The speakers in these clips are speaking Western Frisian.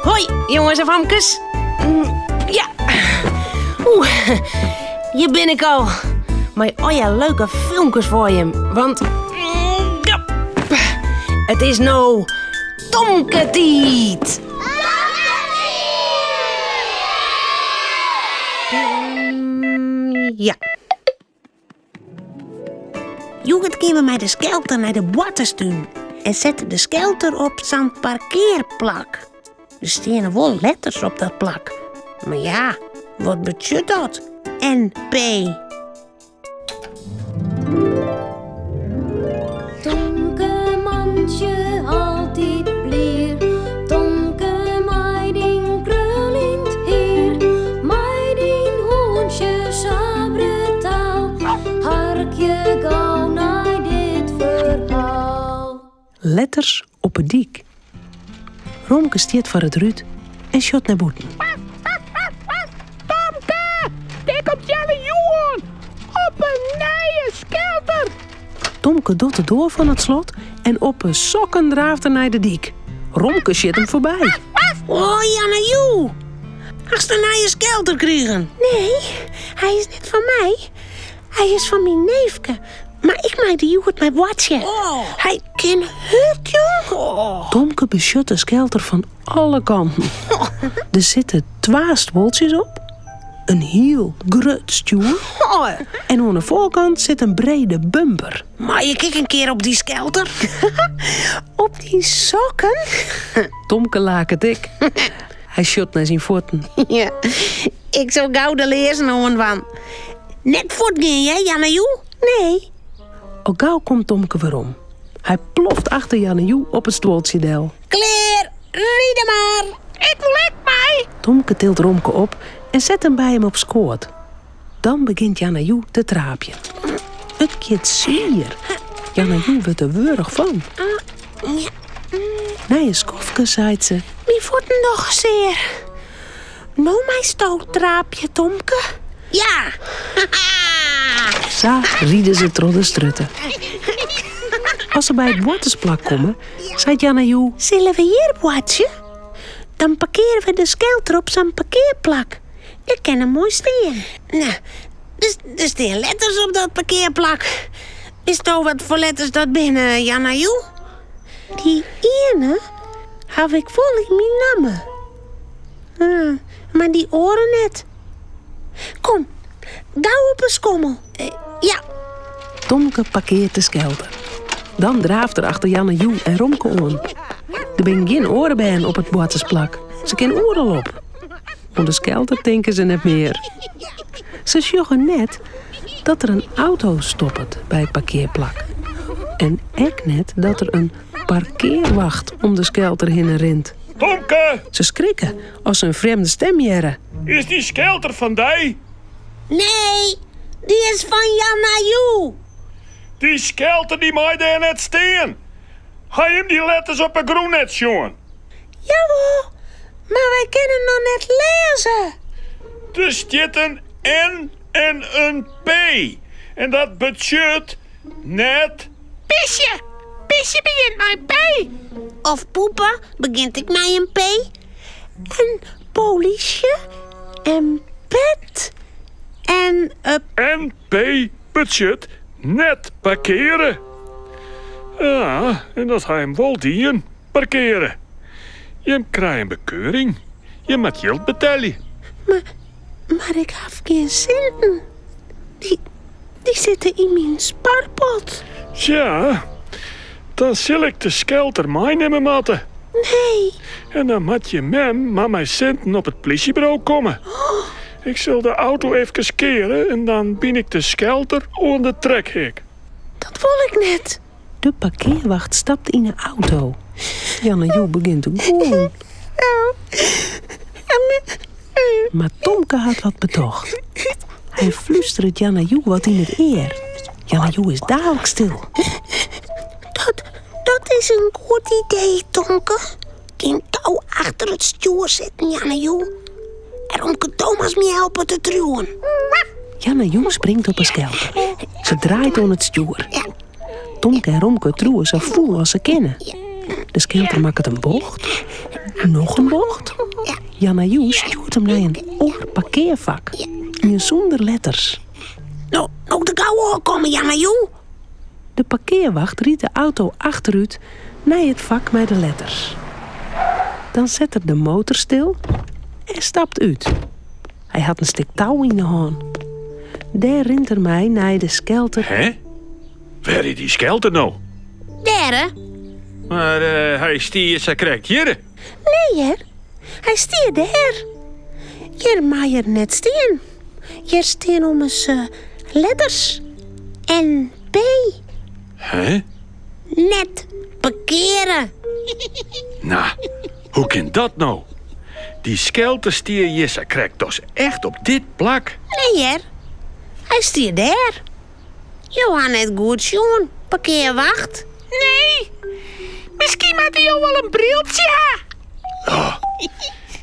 Hoi, jonges en famkes. Ja. Oeh, hjir bin ik al. Mei allegear leuke filmkes foar jim. Want ja, it is no Tomke-tiid. Ja. Hjoed gean we mei de skelter nei de boarterstún en sette de skelter op sa'n parkearplak. Der steane wol letters op dat plak. Mar ja, wat betsjut dat? NP. Tomke mantsje altyd blier, Tomke mei dyn kruljend hier, mei dyn hûntsje sa brutaal, harkje gau nei dit ferhaal. Letters op 'e dyk. Romke stiet foar it rút en sjocht nei bûten. Tomke, dêr komt Janne Joe oan op in nije skelter. Tomke docht de doar fan it slot en op 'e sokken draaft er nei de dyk. Romke sjit him foarby. Oh, Janne Joe! Hast in nije skelter krigen? Nee, hy is net fan my. Hy is fan myn neefke. Mar ik mei der hjoed mei boartsje. Hy kin hurd, jong. Tomke besjocht de skelter fan alle kanten. Der sitte twa stuoltsjes op, in hiel grut stjoer en oan de foarkant sit in brede bumper. Mei ik ek in kear op dy skelter? Op dyn sokken? Tomke laket ek. Hy sjocht nei syn fuotten. Ja, ik sil gau de learzen oandwaan. Net fuortgean, hear, Janne Joe? Nee. Al gau komt Tomke werom. Hy ploft achter Janne Joe op it stuoltsje del. Klear, ride mar! Ik wol ek mei! Tomke tilt Romke op en set him by him op skoat. Dan begjint Janne Joe te traapjen. It giet swier. Janne Joe wurdt der wurch fan. Nei in skoftke seit se. Myn fuotten dogge sear. No meisto traapje, Tomke. Ja! Sa ride se troch de strjitte. As se by it boartersplak komme, seit Janne Joe. Sille we hjir boartsje? Dan parkeare we de skelter op sa'n parkearplak. Dêr kin er moai stean. No, der stean letters op dat parkearplak. Witsto wat foar letters dat binne, Janna Joe? Dy iene haw ik wol yn myn namme. Mar dy oare net. Kom, gau op 'e skommel. Ja. Tomke parkeart de skelter. Dan draaft er achter Janne Joe en Romke oan. Der binne gjin oare bern op it boartersplak. Se kin oeral op. Oan de skelter tinke se net mear. Se sjogge net dat der in auto stoppet by it parkearplak. En ek net dat der in parkearwacht om de skelter hinne rint. Tomke! Se skrikke as se in frjemde stim hearre. Is dy skelter fan dy? Nee, dy is fan Janna Joe. Dy skelter dy mei dêr net stean. Ha jim dy letters op 'e grûn net sjoen? Jawol, mar wy kinne noch net lêze. Der stiet in N en in P en dat betsjut net. Pisje! Pisje begjint mei in P. Of poepe begjint ek mei in P. En polysje en pet en. NP betsjut net parkeare. Ja, en dat ha jim wol dien, parkeare. Jim krije in bekeuring. Jim moat jild betelje. Mar, mar ik haw gjin sinten. Dy, dy sitte yn myn sparpot. Tsja, dan sil ik de skelter meinimme moatte. Nee. En dan moat je mem mar mei sinten op it plysjeburo komme. Ik sil de auto efkes keare en dan byn ik de skelter oan de trekheak. Dat wol ik net. De parkearwacht stapt yn 'e auto. Janne Joe begjint te gûlen. Mar Tomke hat wat betocht. Hy flústeret Janne Joe wat yn it ear. Janne Joe is daalk stil. Dat, dat is in goed idee, Tomke. Gean gau achter it stjoer sitten, Janne Joe. En Romke Thomas my helpe te triuwen. Janne Joe springt op 'e skelter. Se draait oan it stjoer. Tomke en Romke triuwe sa fûl as se kinne. De skelter makket in bocht. Noch in bocht. Janna Joe stjoert him nei in oar parkearfak. Ien sûnder letters. No, no der gau ôfkomme, Janna Joe. De parkearwacht rydt de auto achterút nei it fak mei de letters. Dan set er de motor stil en stapt út. Hy hat in stik tou yn de hân. Dêr rint er mei nei de skelter. Hè? Wêr is dy skelter no? Dêr, hè? Mar hy stie sakrekt hjirre. Nee, hear. Hy stie dêr. Hjir mei er net stean. Hjir stean ommers letters. N P. Hè? Net parkeare. No, hoe kin dat no? Dy skelter stie hjir sakrekt dochs echt op dit plak? Nee hear, hy stie dêr. Jo ha net goed sjoen, parkearwacht. Nee, miskien moatte jo wol in briltsje ha. Oh,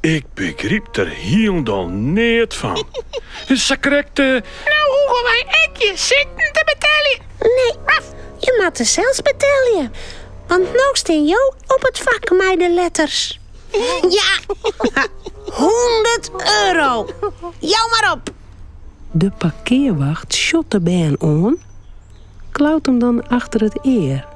ik begryp der hielendal neat fan. Sakrekt. No hoege wy ek gjin sinten te beteljen. Nee, je moatte sels betelje. Want no stean jo op it fak mei de letters. Ja, 100 euro. Jou mar op. De parkearwacht sjocht de bern oan, klaut him dan achter it ear.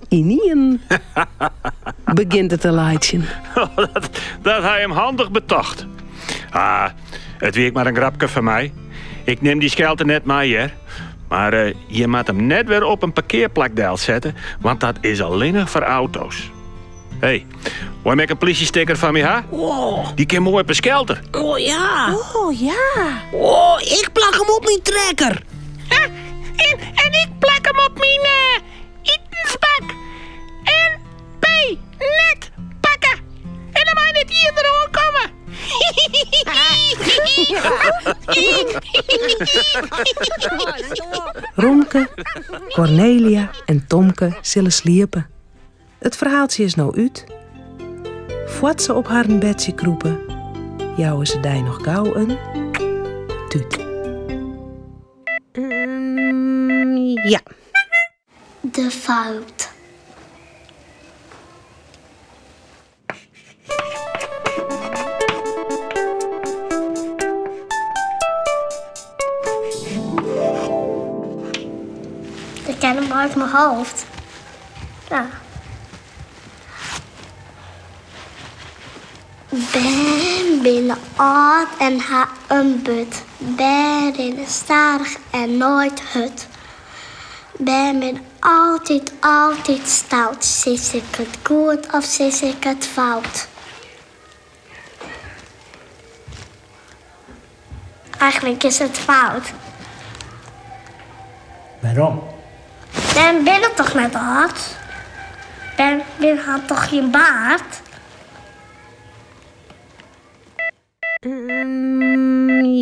Ynienen begjint er te laitsjen. Dat ha jim handich betocht. Ah, it wie ek mar in grapke fan my. Ik nim dy skelter net mei, hear. Mar je moatte him net wer op in parkearplak delsette, want dat is allinnich foar auto's. Hey, wol jim ek in plysjesticker fan my ha? Oh. Dy kin moai op 'e skelter. Oh ja. Oh ja. Oh, ik plak him op myn trekker. Ha, en, en ik plak him op myn uh, itensbak. N P, net pakke. En dan mei net ien deroan komme. Romke, Cornelia en Tomke sille sliepe. It ferhaaltsje is no út. Foar't se op harren bedsje krûpe, jouwe se dy noch gau in tút. Ja. De fout. Ik ken hem uit mijn hoofd. Ja. Bern binne âld en ha in burd. Bern rinne stadich en noait hurd. Bern binne altyd, altyd stout. Sis ik it goed of sis ik it fout? Eigenlik is it fout. Wêrom? Bern binne toch net âld? Bern binne ha toch gjin baard?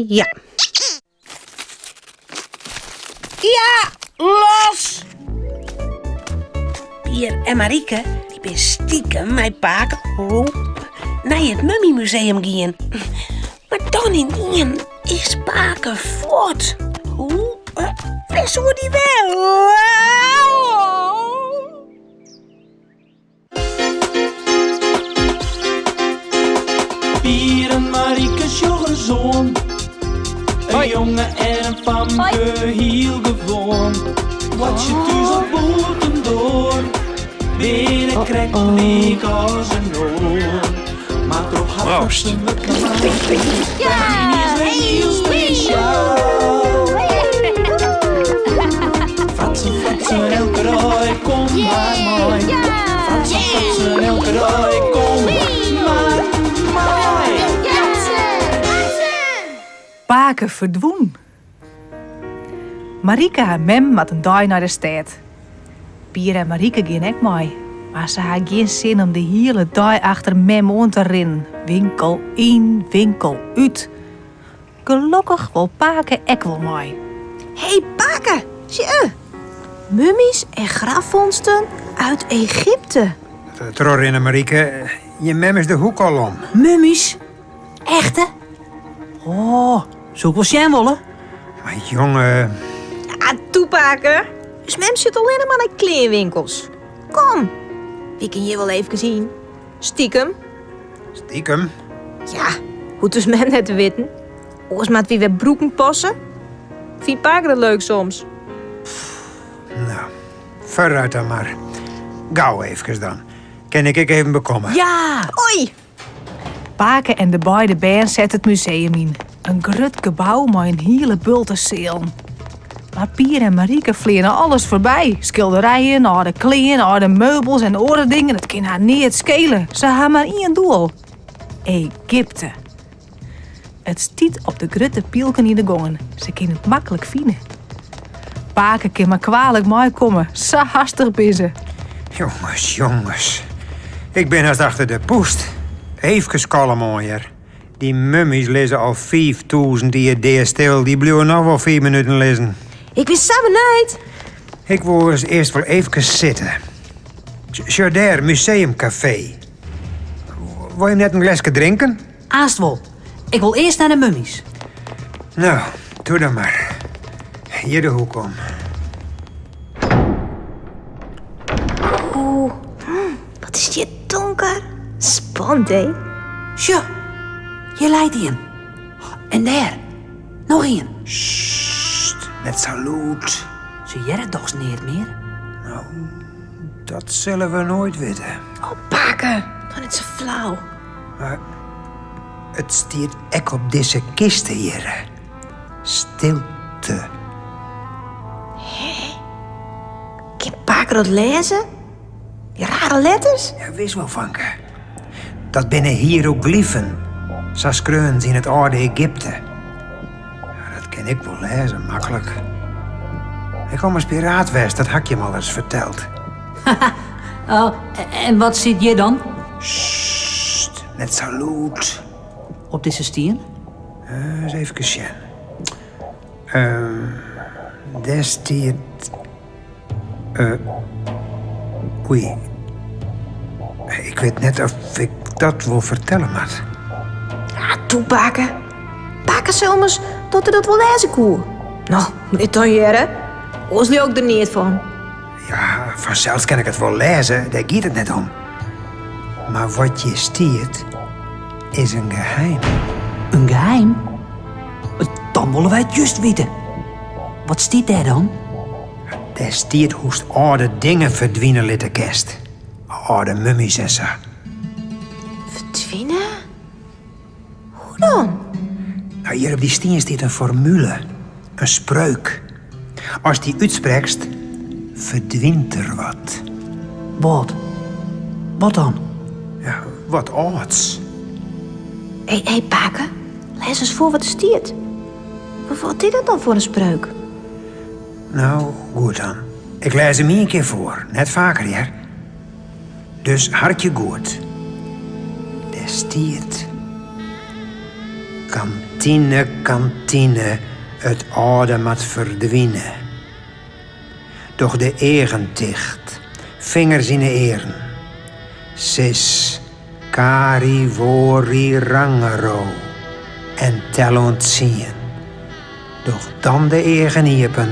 Ja. Ja, los! Pier en Marieke dy bin stikem mei pake nei it mummymuseum gien. Mar dan ynienen is pake fuort. Hoe, wêr soe dy wêze? Pier en Marieke sjogge soan. In jonge en in famke, hiel gewoan. Wat je thús of bûtendoar, binne krekt lyk as in oar. Mar troch har Proost. fratsen wurdt is wer hiel spesjaal. Fratsen, fratsen, elke dei, kom mar mei. Fratsen, fratsen, elke dei, kom mar mei. Pake ferdwûn. Marieke har mem moat in dei nei de stêd. Pier en Marieke gean ek mei, mar se ha gjin sin om de hiele dei achter mem oan te rinnen, winkel yn, winkel út. Gelokkich wol pake ek wol mei. Hé pake, sjoch! Mummys en grafvondsten uit Egypte. Trochrinne, Marieke. Je mem is de hoek al om. Mummys? Echte? Oh, soe ik wol sjen wolle. Mar jonge. Ah, toe pake. Us mem sjocht allinne mar nei kleanwinkels. Kom. Wy kin hjir wol eefkes yn. Stikem. Stikem? Ja, hoecht ús mem net te witten. Oars moat wy wer broeken passe. Fynt pake dat leuk soms. Nou, foarút dan mar. Gau eefkes dan. Kin ik ek even bekomme? Ja! Oei! Pake en de beide bern sette it museum yn. In grut gebou mei in hiele bulte sealen. Mar Pier en Marike fleane alles foarby. Skilderijen, âlde klean, âlde meubels en oare dingen, it kin har neat skele. Se ha mar ien doel, Egypte. It stiet op de grutte pylken yn de gongen. Se kinne it maklik fine. Pake kin mar kwalik meikomme, sa hastich binne se. Jonges, jonges. Ik bin hast achter de pûst. Eefkes kalm oan hjir. Dy mummys lizze al 5000 jier deastil. Dy bliuwe noch wol fiif minuten lizzen. Ik bin sa benijd. Ik wol ris earst wol eefkes sitte. Sjoch dêr, museumkafee. Wol jim net in gleske drinken? Aanst wol. Ik wol earst nei de mummys. No, doe dan mar. Hjir de hoek om. Oeh, wat is hjir donker. Spannend, hè? Sjoch, hjir leit ien. En dêr, noch ien. Sst, net sa lûd. Se hearre dochs neat mear? No, dat sille we noait witte. Oh, pake, doch net sa flau. Mar it stiet ek op dizze kiste hjirre. Stilte. Hé? Kin pake dat lêze? Dy rare letters? Ja, wis wol, fanke. Dat binne hieroglyfen. Sa skreaunen se yn it âlde Egypte. Ja, dat kin ik wol lêze, maklik. Ik ha ommers piraat west, dat ha ik jim al ris ferteld. Oh, en wat sit hjir dan? Sst, net sa lûd. Op dizze stien? Ris efkes sjen. Dêr stiet. Oei. Ik wit net oft ik dat wol fertelle moat. Ja, toe pake. Pake sei ommers dat er dat wol lêze koe. No, lit dan hearre. Oars leau ik der neat fan. Ja, fansels kin ik it wol lêze, dêr giet it net om. Mar wat hjir stiet, is in geheim. In geheim? Dan wolle wy it just witte. Wat stiet dêr dan? Dêr stiet hoe'tst âlde dingen ferdwine litte kinst. Âlde mummys en sa. Ferdwine? Hoe dan? Nou, hjir op dy stien stiet in formule, in spreuk. Ast dy útsprekst, ferdwynt der wat. Wat? Wat dan? Ja, wat âlds. Hé, hé, pake, lês ris foar wat der stiet. Wat is dat dan foar in spreuk? Nou, goed dan. Ik lês him ien kear foar, net faker hear. Dus harkje goed. Dêr stiet. Kantine, kantine, it âlde moat ferdwine. Doch de eagen ticht, fingers yn 'e earen. Sis kari wori rangero en tel oant tsien. Doch dan de eagen iepen,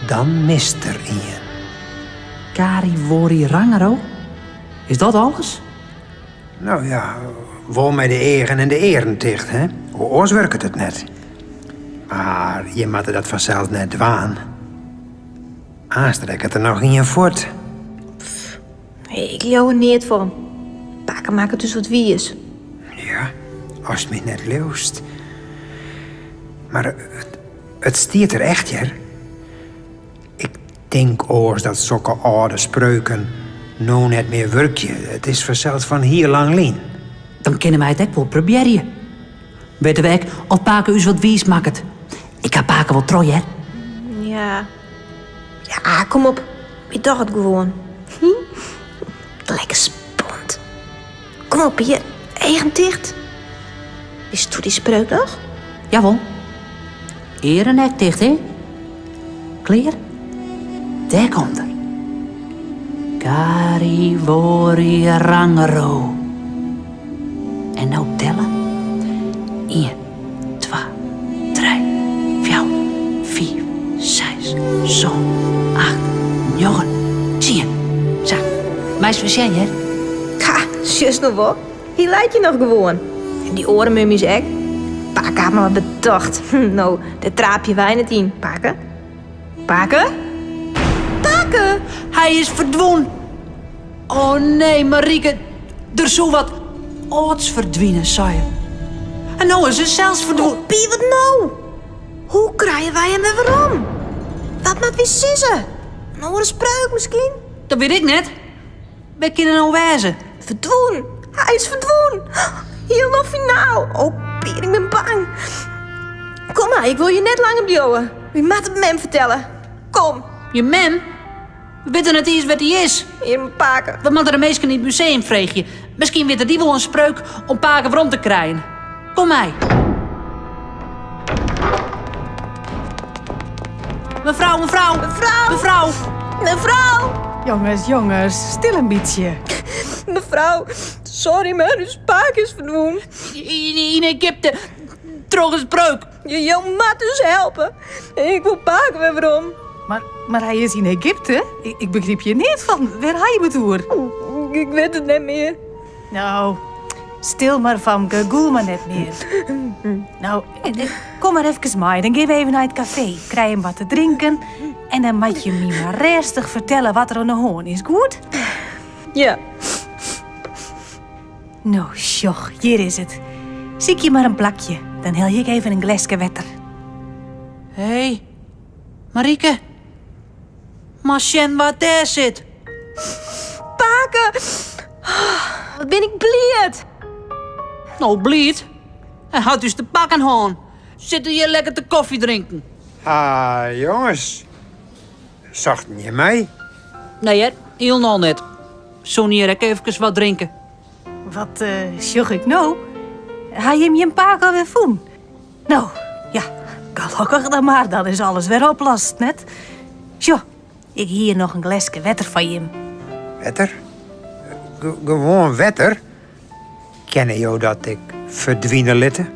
dan mist der ien. Kari wori rangero? Is dat alles? No ja, wol mei de eagen en de earen ticht, hè? Oars wurket it net. Mar je moatte dat fansels net dwaan. Aanst rekket der noch ien fuort. Ik leau der neat fan. Pake makket ús wat wiis. Ja, ast my net leaust. Mar it stiet der echt, hear. Ik tink oars dat sokke âlde spreuken no net mear wurkje. It is fansels fan hiel lang lyn. Dan kinne wy it ek wol probearje. Witte we ek oft pake ús wat wiis makket. Ik ha pake wol troch, hear. Ja. Ja, kom op. Wy dogge it gewoan. Lekker spannend. Kom op, Pier. Eagen ticht. Witsto dy spreuk noch? Jawol. Earen ek ticht, hè? Klear? Dêr komt er. Kari wori rangero. En no telle. Ien, twa, trije, fjouwer, fiif, seis, sân, acht, njoggen, tsien. Sa. Meist wer sjen, hear. Ha, sjochst no wol. Hy leit hjir noch gewoan. En dy oare mummys ek. Pake hat mar wat betocht. No, dêr traapje wy net yn, pake. Pake? Pake! Hy is ferdwûn. Oh nee, Marieke, der soe wat âlds ferdwine, sei er. En no is er sels ferdwûn. Oh, Pier, wat no? Hoe krije wy him wer werom? Wat moatte wy sizze? In oare spreuk miskien? Dat wit ik net. Wêr kin er no wêze? Ferdwûn! Hy is ferdwûn! Hielendal finaal! Oh, Pier, ik bin bang. Kom mar, ik wol hjir net langer bliuwe. Wy moatte it mem fertelle. Kom. Je mem? We witte net iens wêr't hy is. Hjir, myn pake. We moatte de minsken yn it museum freegje. Miskien witte dy wol in spreuk om pake werom te krijen. Kom mei. Mefrou, mefrou. Mefrou. Mefrou. Mefrou. Jonges, jonges, stil in bytsje. Mefrou, sorry, mar ús pake is ferdwûn. Yn Egypte, troch in spreuk. Jo moatte ús helpe. Ik wol pake wer werom. Mar, mar hy is yn Egypte? Ik begryp hjir neat fan. Wêr ha jim it oer? Ik wit it net mear. No, stil mar famke, gûl mar net mear. No, kom mar efkes mei, dan gean we even nei it kafee. Krije jim wat te drinken en dan moat je my mar rêstich fertelle wat der oan de hân is, goed? Ja. No, sjoch, hjir is it. Sykje mar in plakje, dan helje ik even in gleske wetter. Hé, Marieke. Mar sjen wa't dêr sit. Pake! Wat bin ik bliid! No, bliid? Hy hat ús te pakken hân. Sitte hjir lekker te kofje drinken. Ha, jonges. Sochten jim my? Nee hear, hielendal net. Soene hjir ek efkes wat drinke. Wat sjoch ik no? Ha jim jim pake alwer fûn? No, ja, gelokkich dan mar, dan is alles wer oplost, net? Sjoch, ik hie noch in gleske wetter foar jim. Wetter? Gewoan wetter? Kinne jo dat ek ferdwine litte?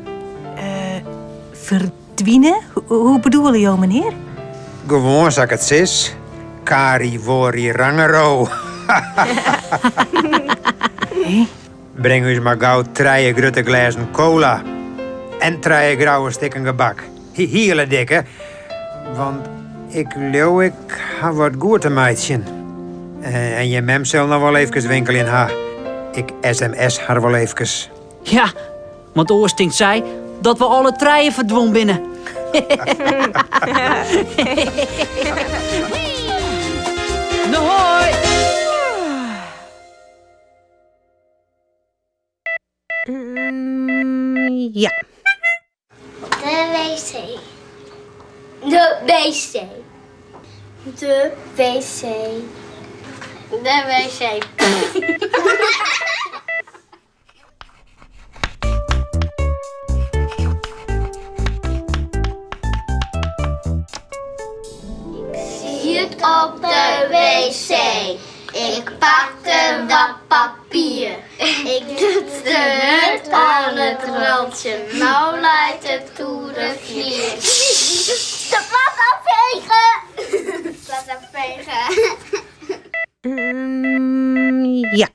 Ferdwine? Hoe bedoele jo, menear? Gewoan sa't ik it sis. Kari wori rangero. Bring ús mar gau trije grutte glêzen kola en trije grouwe stikken gebak. Hiele dikke, want ik leau ik ha wat goed te meitsjen. En jim mem sil noch wol eefkes winkeljen ha. Ik sms har wol eefkes. Ja, want oars tinkt sy dat we alle trije ferdwûn binne. No hoi! Ja. De wc. De wc. De wc. De wc. Ik siet op de wc. Ik pakte wat papier. Ik doe de hut oan it rantsje. No leit it oer de flier. De plas afvegen. Plas afvegen. Ja.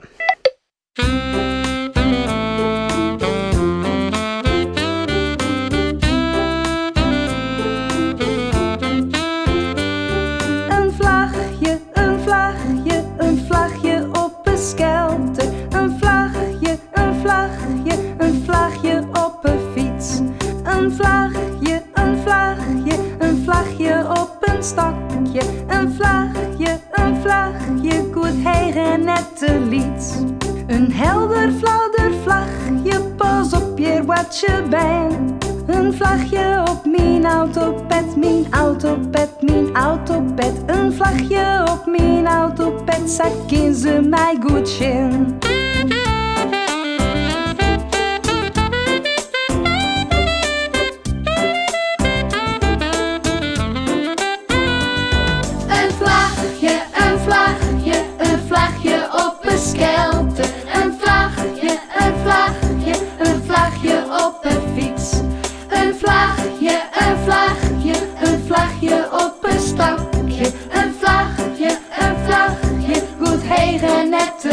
In flachje, in flachje, in flachje op 'e skelter. In flachje, in flachje, in flachje op 'e fyts. In flachje, in flachje, in flachje op in stokje. In flachje, in flachje, goed heech en net te lyts. In helder flauder flachje, pas op hjir boartsje bern. In flachje op myn autopet, myn autopet, myn autopet. In flachje op myn autopet, sa kin se my goed sjen. In flachje, in flachje, in flachje op 'e skelter. In flachje, in flachje, in flachje op 'e fyts. In flachje, in flachje, in flachje op in stokje. In flachje, in flachje, goed heech en net.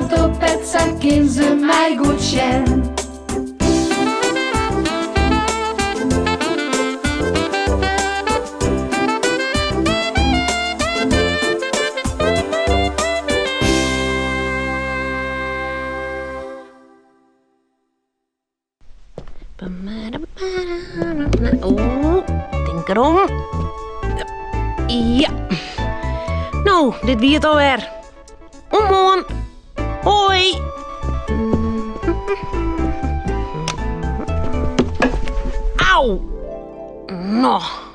dat op, sa kin se my goed sjen. Oeh, tink derom. Ja. No, dit wie it alwer. Oant moarn. Hoi. Au. No.